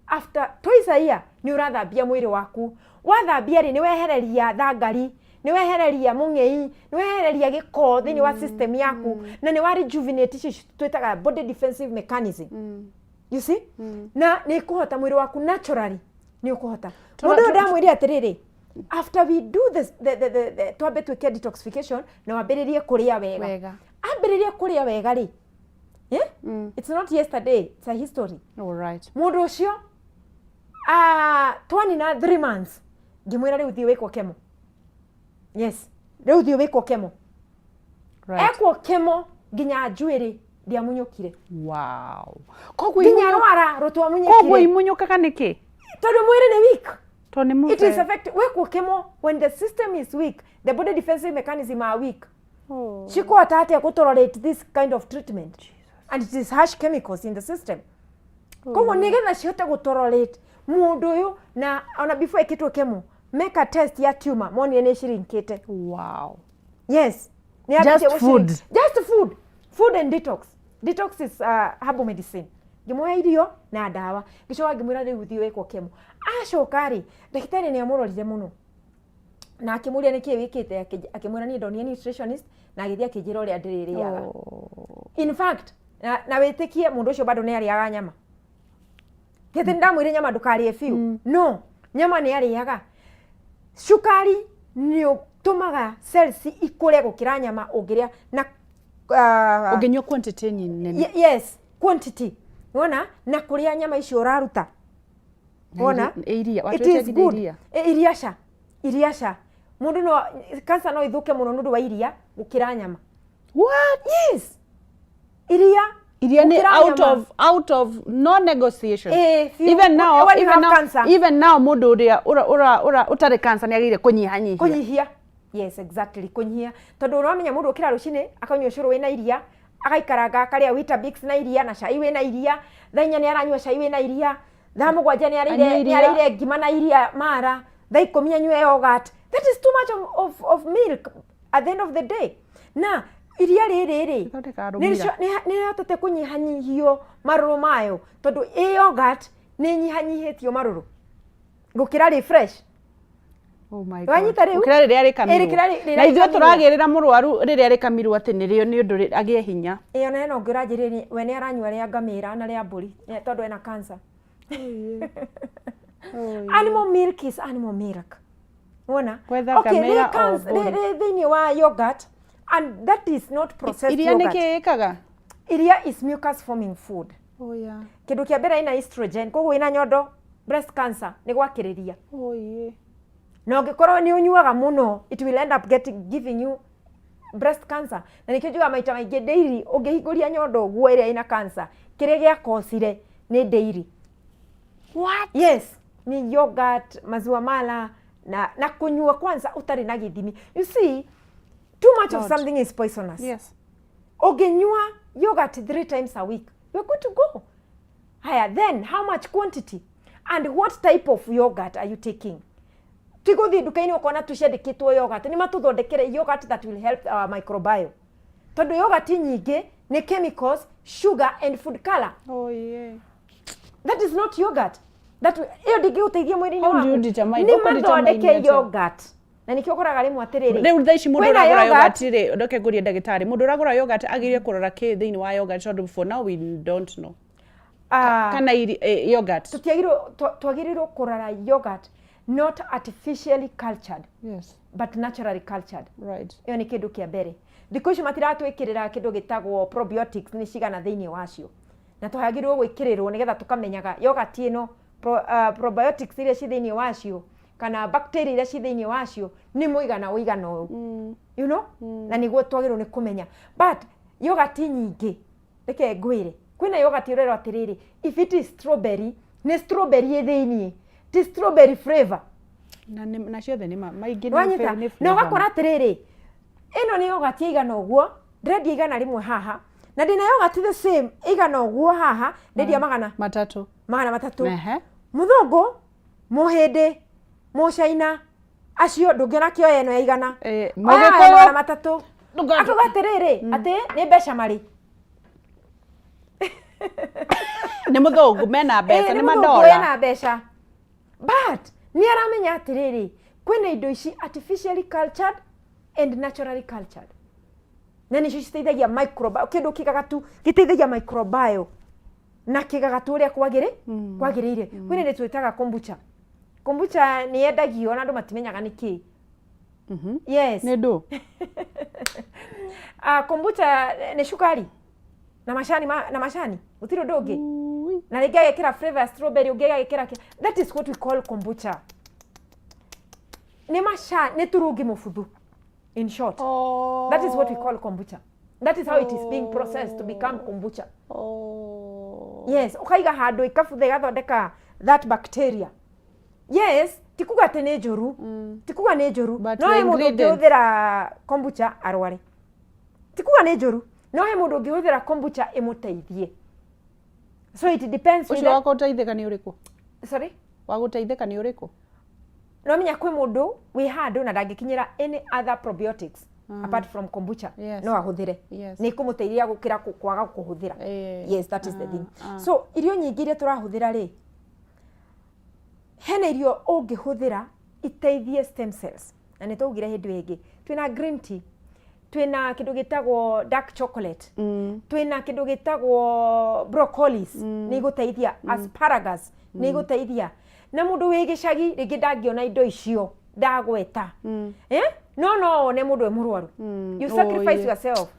after twice a year nĩ ũrathambia mwĩrĩ waku. Wathambia rĩ, nĩ wehereria thangari, nĩ wehereria mũng'ei, nĩ wehereria gĩko thĩinĩ wa system yaku, na nĩ wa rejuvenate icio twĩtaga body defensive mechanism, you see? Na nĩ kũhota mwĩrĩ waku naturally nĩ ũkũhota. Mũndũ ũyũ ndamwĩrire atĩrĩrĩ, after we do this, the twambe twĩke detoxification na wambĩrĩrie kũrĩa wega. Wega. Ambĩrĩrie kũrĩa wega rĩ, yeah? It's not yesterday, it's a history. All right. Mũndũ ũcio twanina 3 months, ngĩmwĩra rĩu thiĩ wĩkwo chemo. Yes, rĩu thiĩ wĩkwo chemo. Ekwo chemo nginya njuĩrĩ ndiamunyũkire. Wow. Koguo nginya imunyũ- rwara koguo rũtwamunyũkire. imunyũkaga nĩkĩ? Tondũ mwĩrĩ nĩ weak. Tondũ nĩ It is mũbe. affect wekwo chemo when the system is weak, the body defensive mechanism are weak. Oh. Cikũhota atĩa kũ tolerate this kind of treatment? And it is harsh chemicals in the system. Koguo nĩgetha cihote gũ tolerate mũndũ ũyũ, na ona before ĩkĩtwo chemo, meka test ya tumor, monire nĩ shrinkĩte. Wow. Yes. Nĩ Just yambĩtie gũ food. shrink. Just food. Food and detox. Detox is herbal medicine. Ngĩmũhe irio na ndawa, ngĩcoka ngĩmwĩra rĩu thiĩ wĩkwo chemo. Acoka rĩ, ndagĩtarĩ nĩ amũrorire mũno na akĩmũria nĩkĩĩ wĩkĩte. Akĩmwĩra niĩ ndonire nutritionist na agĩthiĩ akĩnjĩra ũrĩa ndĩrĩrĩaga. In fact, na wĩtĩkie mũndũ ũcio bado nĩ arĩaga nyama. Ti atĩ ndamwĩre nyama ndũkarĩe biũ, no nyama nĩ arĩaga. Cukari nĩ ũtũmaga cells ikũre gũkĩra nyama ũngĩrĩa na Ũngĩnyua quantity nene. Yes, quantity wona na kũrĩa nyama icio ũraruta wona. Iria. It Watwĩte is nginya good. iria. Iria ca, iria ca, mũndũ no cancer no ithũke mũno nĩ ũndũ wa iria gũkĩra nyama. What? Yes, iria. Iria nĩ Gũkĩra out nyama. of no negotiation. Biũ. Even now, When you even have now, cancer. even now mũndũ ũrĩa ũra ũtarĩ cancer nĩ agĩrĩire kũnyihanyihia. Kũnyihia, yes, exactly, kũnyihia, tondũ ũramenya mũndũ ũkĩra rũcinĩ akanyua ũcũrũ wĩna iria, agaikaranga akarĩa Weetabix na iria na cai wĩna iria, thaa 4 nĩ aranyua cai wĩna iria, thaa 7 nĩ Anyue arĩire nĩ iria. arĩire ngima na iria mara, thaa 10 anyue yogurt. That is too much of milk at the end of the day. Na iria rĩrĩ rĩ Rĩthondekaga rũmira. nĩ rĩhotete kũnyihanyihio marũrũ mayo, tondũ ĩ yogurt nĩ nyihanyihĩtio marũrũ gũkĩra rĩ fresh. Oh my God. Wanyita rĩu? Gũkĩra rĩrĩa rĩkamirwo. Ĩ, rĩkĩra rĩrĩa Na ithuĩ rĩkamirwo. tũragĩrĩra mũrwaru rĩrĩa rĩkamirwo atĩ nĩrĩo nĩ ũndũ agĩe hinya. Ĩyo na ĩno ũngĩ ũranjĩrĩria we nĩ aranyua rĩa ngamĩra na rĩa mbũri tondũ ena cancer. Animal milk is animal milk, wona. Whether Okay, ngamĩra rĩ or mbũri. rĩ thĩinĩ wa yogurt, and that is not processed Iria nĩ yogurt. kĩ ĩkaga? Iria is mucus forming food. Oh yeah. Kĩndũ kĩa mbere, ina estrogen, koguo ina nyondo breast cancer nĩ gwakĩrĩria. Oh yeah. Na ũngĩkorwo nĩ ũnyuaga mũno, it will end up giving you breast cancer. Na nĩkĩo njugaga maita maingĩ, dairy, ũngĩhingũria nyondo ũguo ĩrĩa ĩna cancer, kĩrĩa gĩakosire nĩ dairy. What? Yes, ni yogurt, maziwa mala na kunyua kwanza utarĩ na gĩthimi. You see, too much of Lord. something is poisonous. Yes. Ũngĩnyua yogurt three times a week, you're good to go. Haya, then how much quantity and what type of yogurt are you taking? Tigũthiĩ nduka-inĩ ũkona tũciandĩkĩtwo yogurt, nĩ matũthondekere yogurt that will help our microbiome, tondũ yogurt nyingĩ nĩ chemicals, sugar and food color. Oh yeah. That is not yogurt. That ĩyo ndĩngĩgũteithia mwĩrĩ-inĩ How do you waku. determine? Nĩ Ũkũ determine mathondeke atĩa? yogurt, na nĩkĩo ũkoraga rĩmwe atĩrĩrĩ, Rĩu thaa ici mũndũ kwĩna ũragũra yogurt. yogurt rĩ, ndoke ngũrie ndagĩtarĩ, mũndũ ũragũra yogurt agĩrĩire kũrora kĩ thĩinĩ wa yogurt? Tondũ for now we don't know. Kana yogurt. Twagĩrĩirwo kũrora yogurt not artificially cultured, but naturally cultured. Ĩyo nĩ kĩndũ kĩa mbere. Thikũ ici matiratwĩkĩrĩra kĩndũ gĩtagwo probiotics nĩ cigana thĩinĩ wacio, na twagĩrĩirwo gwĩkĩrĩrwo nĩgetha tũkamenyaga yogurt ĩno probiotics iria ci thĩinĩ wacio kana bacteria iria ci thĩinĩ wacio nĩ mũigana ũigana ũyũ, na nĩguo twagĩrĩirwo nĩ kũmenya. But yogurt nyingĩ, reke ngwĩre, kwĩna yogurt ũrerwo atĩrĩrĩ, if it is strawberry, nĩ strawberry ĩ thĩinĩ, ti strawberry flavor. Na ciothe nĩ maingĩ nĩ Wanyita? nĩ Na flavor. ũgakora atĩrĩrĩ, ĩno nĩ yogurt ĩigana ũguo ndĩrendia 100 haha, na ndĩna yogurt the same ĩigana ũguo haha ndendia magana matatũ. 300. Ehe. Mũthũngũ, mũhĩndĩ, mũcaina, acio ndũngĩona kĩoya ĩno ya 100. Mũgĩkũyũ. Oya 300. Ndũka- Akauga atĩrĩrĩ, atĩ nĩ mbeca marĩ. Nĩ mũthũngũ mena mbeca. Ĩ, nĩ mũthũngũ madola. ena mbeca, but nĩ aramenya atĩrĩrĩ, kwĩna indo ici artificially cultured and naturally cultured, na nĩcio citeithagia microbiome. Kĩndũ kĩgagatu gĩteithagia microbiome na kĩgagatu ũrĩa kwagĩrĩire. Kwĩna indo twĩtaga kombucha. Kombucha nĩ yendagio na andũ matimenyaga nĩ kĩ. Yes. Nĩ ndũ. Kombucha nĩ cukari na macani na macani, gũtirĩ ũndũ ũngĩ, na rĩngĩ agekĩra flavor ya strawberry, ũngĩ agekĩra that is what we call kombucha. Nĩ macani, nĩ turungi mũbuthu in short. Oh. That is what we call kombucha. That is how it is being processed to become kombucha. Oh. Yes, ũkaiga handũ ikabutha, igathondeka that bacteria. Yes, Ti kuga atĩ nĩ njũru, ti kuga nĩ njũru. But No the he mũndũ ingredients. ũngĩhũthĩra kombucha arware. Ti kuga nĩ njũru, no he mũndũ ũngĩhũthĩra kombucha ĩmũteithie. So it depends with Ũcio the, wa gũteithĩka nĩ ũrĩkũ? Sorry? Wa gũteithĩka nĩ ũrĩkũ? No menya kwĩ mũndũ wĩ handũ na ndangĩkinyĩra any other probiotics apart from kombucha. No ahũthĩre. Nĩ ĩkũmũteithia gũkĩra kwaga kũhũthĩra. Yes, that is the thing. So irio nyingĩ iria tũrahũthĩra rĩ, hena irio ũngĩhũthĩra iteithie stem cells, na nĩ twaugire hĩndĩ ĩyo ĩngĩ twĩna green tea, twĩna kĩndũ gĩtagwo dark chocolate, twĩna kĩndũ gĩtagwo broccolis, nĩ igũteithia, asparagus nĩ igũteithia. Na mũndũ wĩ gĩcagi rĩngĩ ndangĩona indo icio ndagweta, eh? No one mũndũ e mũrwaru, you sacrifice yourself,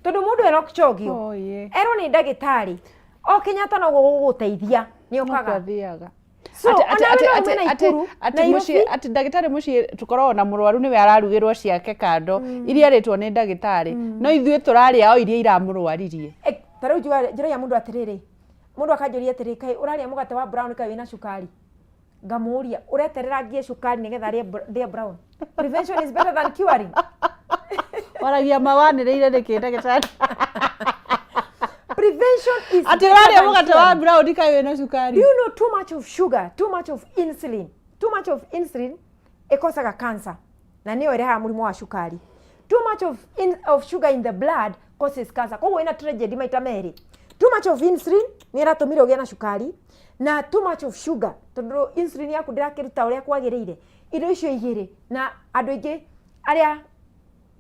tondũ mũndũ erokchogio erwo nĩ ndagĩtarĩ o Kenyatta noguo gũgũteithia nĩ okaga. Athiaga. So, Atĩ- atĩ- ona atĩ- we no atĩ- ume atĩ- Naikuru, atĩ Nairobi. mũciĩ, atĩ ndagĩtarĩ mũciĩ tũkoragwo na mũrwaru nĩwe ararugĩrwo ciake kando iria arĩtwo nĩ ndagĩtarĩ, no ithuĩ tũrarĩa o iria iramũrwaririe. Eh, ta rĩu njũragia mũndũ atĩrĩrĩ, mũndũ akanjũria atĩrĩ, kaĩ ũrarĩa mũgate wa brown, kaĩ wĩna cukari? Ngamũria, ũreterera ngie cukari nĩgetha arĩe ndĩe brown? Prevention is better than curing. Waragia ma wanĩrĩire nĩkĩ, ndagĩtarĩ? Prevention is Atĩ better ũrarĩa than mũgate wa curing. brown kaĩ wĩna cukari? Do you know too much of sugar, too much of insulin, too much of insulin ĩkosaga cancer, na nĩyo ĩrehaga mũrimũ wa cukari. Too much of sugar in the blood causes cancer. Koguo ĩna tragedy maita merĩ. Too much of insulin nĩ ĩratũmire ũgĩe na cukari, na too much of sugar tondũ insulin yaku ndĩrakĩruta ũrĩa kwagĩrĩire. Indo icio igĩrĩ, na andũ aingĩ arĩa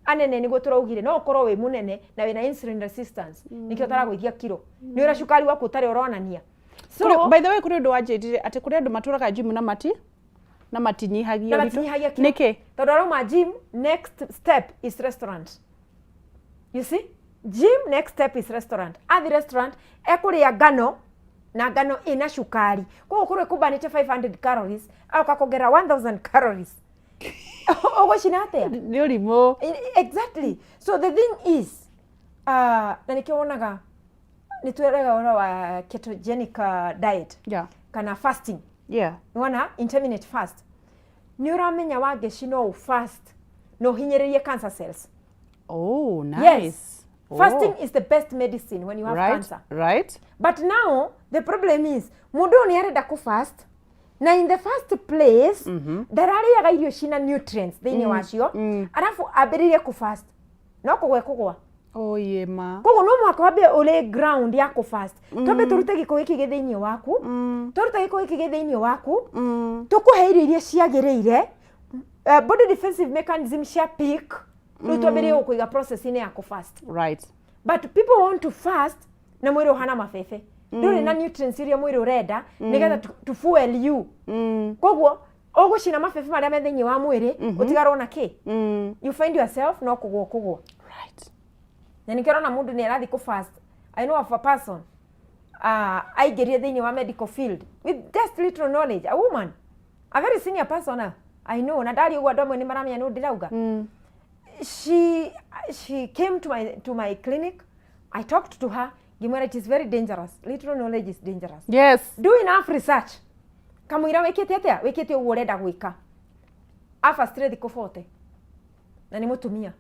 anene nĩguo tũraugire, no ũkorwo wĩ mũnene na wĩna insulin resistance, nĩkĩo ũtaragũithia kiro, nĩ ũrĩa cukari waku ũtarĩ ũronania. So, By the way, kũrĩ ũndũ wanjĩrire atĩ kũrĩ andũ matũraga gym na matinyihagia na ũritũ. matinyihagia kiro. Nĩkĩ? Tondũ arauma gym, next step is restaurant. You see, gym, next step is restaurant. Athi restaurant ekũrĩa ngano, na ngano ĩna cukari, koguo kũrĩa ĩkũmbanĩte 500 calories, agoka kuongerera 1000 calories, ũgũcina atĩa? Nĩ ũrimũ. Exactly. So the thing is, na nĩkĩo wonaga nĩ tweraga ũhoro wa ketogenic diet kana fasting. Nĩwona intermittent fast, nĩ ũramenya Wangeci no ũ fast na ũhinyĩrĩrie cancer cells. Oh, nice. Yes. Oh. Fasting is the best medicine when you have cancer. But now the problem is mũndũ ũyũ nĩ arenda kũ fast, na in the first place ndararĩaga irio cina nutrients thĩinĩ wacio, arabu ambĩrĩrie kũ fast no kũgwa kũgwa. Oh, ye ma. Koguo no mũhaka wambe ũrĩ ground ya kũ fast, twambe tũrute gĩko gĩkĩ gĩ thĩinĩ waku. Twaruta gĩko gĩkĩ gĩ thĩinĩ waku, tũkũhe irio iria ciagĩrĩire, body defensive mechanism cia peak, rĩu twambĩrĩrie gũkũiga process-inĩ ya kũ fast. But people want to fast na mwĩrĩ ũhana mabebe, ndũrĩ na nutrients iria mwĩrĩ ũrenda nĩgetha to fuel you. Koguo ũgũcina mabebe marĩa me thĩinĩ wa mwĩrĩ, ũtigarwo na kĩ? You find yourself no kũgwa kũgwa. Na nĩkĩo ũrona mũndũ nĩ arathiĩ kũ fast. I know of a person aingĩrire thĩinĩ wa medical field with just little knowledge, a woman, a very senior person, I know, na ndari ũguo andũ amwe nĩ maramenya nĩ ndĩrauga. She came to my clinic. I talked to her, ngĩmwĩra it is very dangerous, little knowledge is dangerous. Do enough research kamũira wĩkĩte atĩa, wĩkĩte ũguo ũrenda gwĩka. Abacire thikũ 40 na nĩ mũtumia,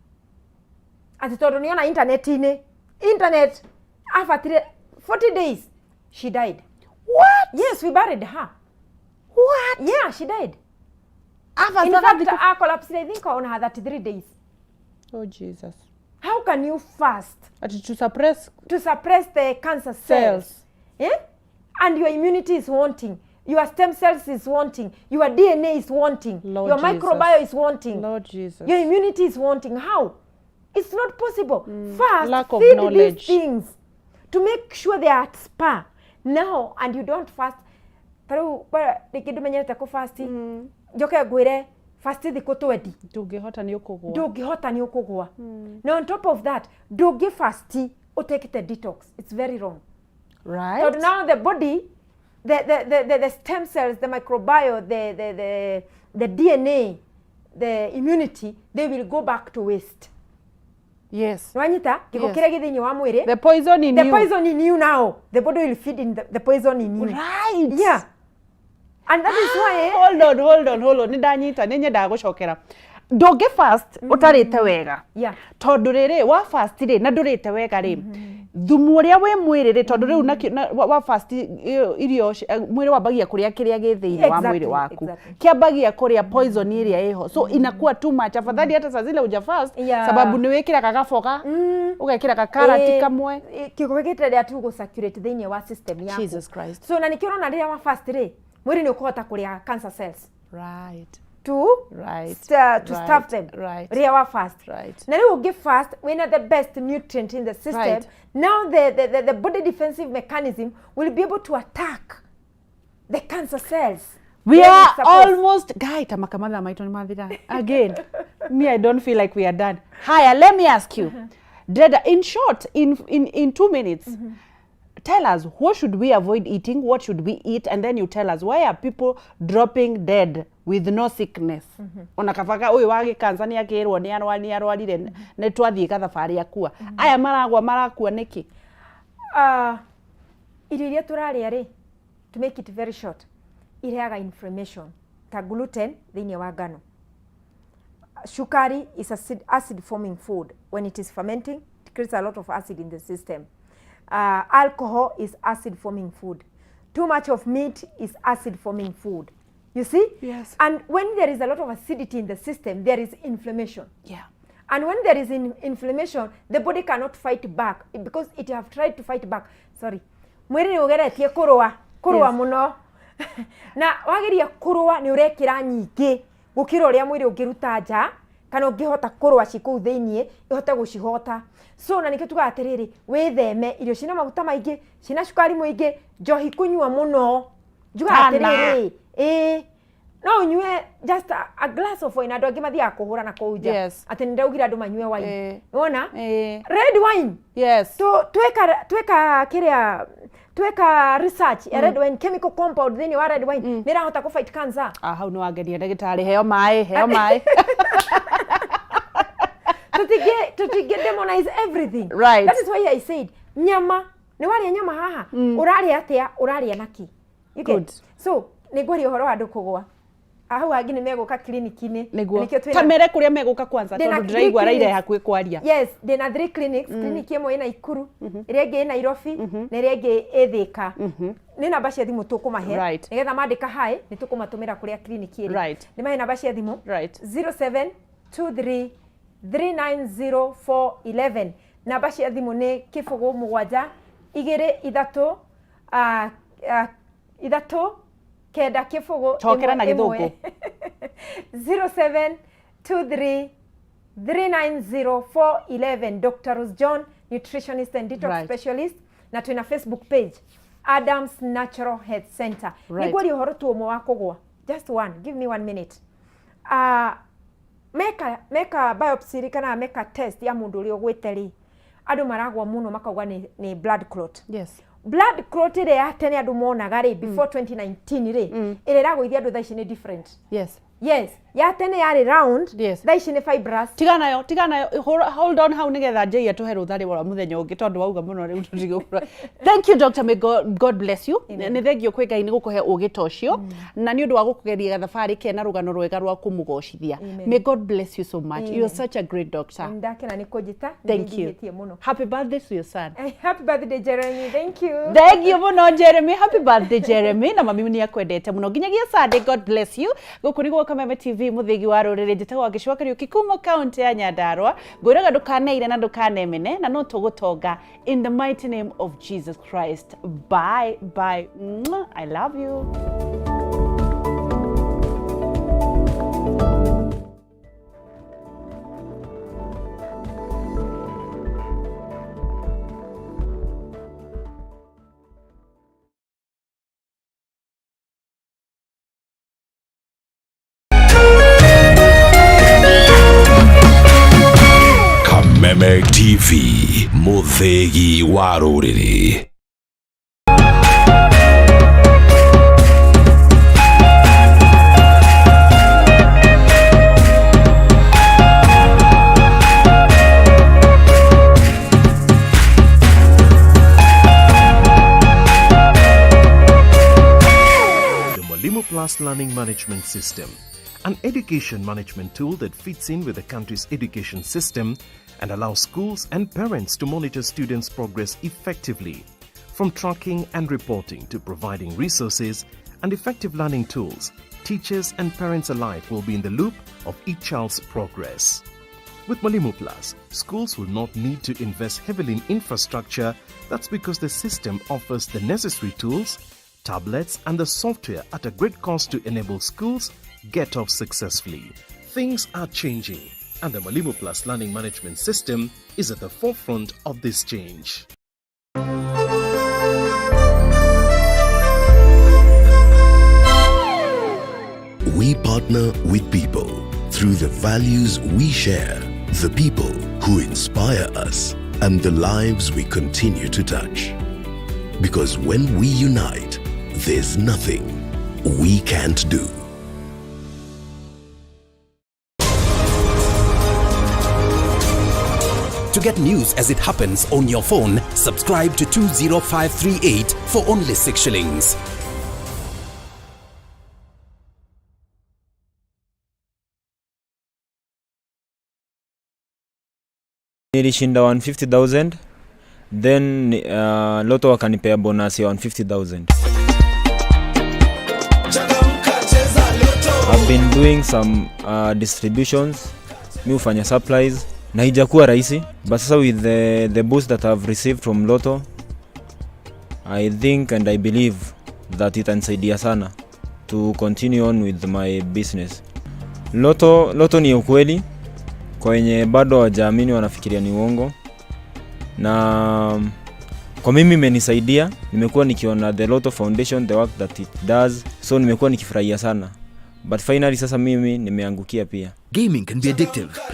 atĩ tondũ nĩona internet-inĩ, internet abatire 40 days, she died. What? Yes, we buried her. What? Yeah, she died. In Abacaga fact, thikũ I collapsed, I think, on her 33 days. Oh Jesus. How can you fast Ati to suppress to suppress the cancer cells, cells. Eh? And your immunity is wanting, your stem cells is wanting, your DNA is wanting, Lord your Jesus. microbiome is wanting, Lord Jesus. your immunity is wanting. How? It's not possible. First, Lack of feed knowledge. these things to make sure they are at spa now, and you don't fast. Ta rĩu rĩngĩ ndũmenyerete kũ fast, njoke ngwĩre fast thikũ 20. Ndũngĩhota, nĩ ũkũgũa. Ndũngĩhota, nĩ ũkũgũa. Na on top of that, ndũngĩ fast ũtekĩte detox. It's very wrong. Tondũ now the body, the stem cells, the microbiome, the DNA, the immunity, they will go back to waste. Nwanyita gĩko kĩrĩa gĩ thĩinĩ wa mwĩrĩ. The poison in The you. poison in you now, the body will feed in the poison in you. Yeah. And that is why Hold on, hold on, hold on. Nĩ ndanyita, nĩ nyendaga gũcokera. Ndũngĩ fast ũtarĩte wega. Tondũ rĩrĩ wa fast rĩ na ndũrĩte wega rĩ, thumu ũrĩa wĩ mwĩrĩ rĩ, tondũ rĩu wa fast irio mwĩrĩ wambagia kũrĩa kĩrĩa gĩ thĩinĩ wa mwĩrĩ waku. Kĩambagia kũrĩa poison ĩrĩa ĩho, so inakuwa too much. Afadhali hata saa zile uja fast, sababu nĩ wĩkĩraga gaboga, ũgekĩra gakarati kamwe. Kĩgo gĩkĩendelea tu gũ circulate thĩinĩ wa system yaku. Jesus Christ. So na nĩkĩo ũrona rĩrĩa wa fast rĩ, mwĩrĩ nĩ ũkũhota kũrĩa cancer cells to to starve them rĩrĩa wa fast. Na rĩu ũngĩ fast wĩna the best nutrient in the system. Now the body defensive mechanism will be able to attack the cancer cells. We Where are it's supposed. Almost guy tamaka mathaa maitũ nĩ mathira. Again, me, I don't feel like we are done. Haya, let me ask you. Dreda, in short, in 2 minutes, tell us what should we avoid eating, what should we eat, and then you tell us why are people dropping dead with no sickness. Ona kabaga ũyũ wa gĩkansa nĩ akĩrwo nĩ arwarire nĩ twathiĩ gathabarĩ akua. Aya maragwa marakua nĩkĩ? Irio iria tũrarĩa rĩ, to make it very short, irehaga inflammation ta gluten thĩinĩ wa ngano. Sukari is acid forming food. When it is fermenting, it creates a lot of acid in the system. Alcohol is acid forming food. Too much of meat is acid forming food, you see? Yes. And when there is a lot of acidity in the system, there is inflammation. And when there is inflammation, the body cannot fight back because it have tried to fight back. Sorry. Mwĩrĩ nĩ ũgeretie kũrũa, kũrũa mũno. Na wageria kũrũa nĩ ũrekĩra nyingĩ gũkĩra ũrĩa mwĩrĩ ũngĩruta nja kana ũngĩhota kũrũa ci kũu thĩiniĩ ĩhote gũcihota. So na nĩkĩo tugaga atĩrĩrĩ, wĩtheme irio cina maguta maingĩ, cina cukari mũingĩ, njohi kũnyua mũno. Njugaga Kana. atĩrĩrĩ, ĩĩ no ũnyue just a glass of wine. Andũ angĩ mathiaga kũhũra na kũu nja atĩ nĩ ndaugire andũ manyue wine. Wona red wine, tweka kĩrĩa tweka research ya red wine, chemical compound thĩinĩ wa red wine nĩ ĩrahota kũ fight cancer. Ah, hau nĩ wangenia ndagĩtarĩ, heo maĩ, heo maĩ. Tũtingĩ demonize everything. That is why I said nyama, nĩ warĩa nyama haha, ũrarĩa atĩa, ũrarĩa naki? You get? Good. So nĩ ngwaria ũhoro wa andũ kũgwa hau hangĩ nĩ megũka clinic-inĩ. Nĩguo. Nĩkĩo twĩna Ta mere kũrĩa megũka kwanza, Ndĩna tondũ three ndĩraigua raira clinics. hakuhĩ kwaria. Yes, ndĩna three clinics. Clinic ĩmwe ĩ Naikuru, ĩrĩa ĩngĩ ĩ Nairobi na ĩrĩa ĩngĩ ĩ Thĩka. Nĩ namba cia thimũ tũkũmahe nĩgetha mandĩka hi nĩ tũkũmatũmĩra kũrĩa clinic ĩrĩ. Nĩ mahe namba cia thimũ. 0723 390411. Namba cia thimũ nĩ 0 7 2 3 3 9 0 Cokera na 1 Gĩthũngũ. 0723 390411. Dr. Rose John, nutritionist and detox specialist. Na twina Facebook page, Adams Natural Health Center. Nĩngwaria ũhoro tu ũmwe wa kũgwa, just one, give me one minute. Meka biopsy rĩ, kana meka test ya mũndũ ũrĩa ũgwĩte rĩ, andũ maragwa mũno makauga nĩ blood clot. Blood clot ĩrĩa ya tene andũ monaga rĩ before 2019 rĩ, ĩrĩa ĩragũithia andũ thaa ici nĩ different. Yes, ya tene yarĩ round, thaa ici nĩ fibrous. Tiganayo, tiganayo, hold on hau nigetha njei atũhe rũtha rwa mũthenya ũngĩ tondũ wauga mũno rĩu tũtigũkũra. Thank you, Dr. May God bless you. Nĩ thengio kwĩ Ngai nĩ gũkũhe ũgĩ ta ũcio na nĩ ũndũ wa gũkũgeria gathabarĩ kena rũgano rwega rwa kũmũgocithia. May God bless you so much. You are such a great doctor. Ndakena nĩ kũnjĩta. Thank you. Nĩ mũno. Happy birthday to your son. Happy birthday, Jeremy. Thank you. Thank you mũno, Jeremy. Happy birthday, Jeremy. Na mami nĩ akwendete mũno nginyagia Sunday. God bless you. Gũkũ nĩ gwa Kameme TV, mũthĩgi wa rũrĩrĩ. Njĩtagwo Gĩcũa Kariũki kuma kaunti ya Nyandarua. Ngwĩraga ndũkaneire na ndũkanemene na no tũgũtonga in the mighty name of Jesus Christ. Bye bye. Mwah. I love you. Kameme TV, mũthĩgi wa rũrĩrĩ. The Mwalimu Mwalimu Plus Learning Management System, an education management tool that fits in with the country's education system and allows schools and parents to monitor students' progress effectively. From tracking and reporting to providing resources and effective learning tools, teachers and parents alike will be in the loop of each child's progress. With Mwalimu Plus, schools will not need to invest heavily in infrastructure. That's because the system offers the necessary tools, tablets, and the software at a great cost to enable schools get off successfully. Things are changing, and the Mwalimu Plus Learning Management System is at the forefront of this change. We partner with people through the values we share, the people who inspire us, and the lives we continue to touch. Because when we unite, there's nothing we can't do. To get news as it happens on your phone, subscribe to 20538 for only 6 shillings. Nilishinda 150,000, then Lotto wakanipea bonus ya 150,000. I've been doing some distributions, mi hufanya supplies na haijakuwa rahisi, but sasa with the boost that I've received from Lotto, I think and I believe that itanisaidia sana to continue on with my business. Lotto ni ukweli, kwa wenye bado hawajaamini wanafikiria ni uongo, na kwa mimi imenisaidia. Nimekuwa nikiona the Lotto Foundation, the work that it does, so nimekuwa nikifurahia sana, but finally sasa mimi nimeangukia pia. Gaming can be addictive.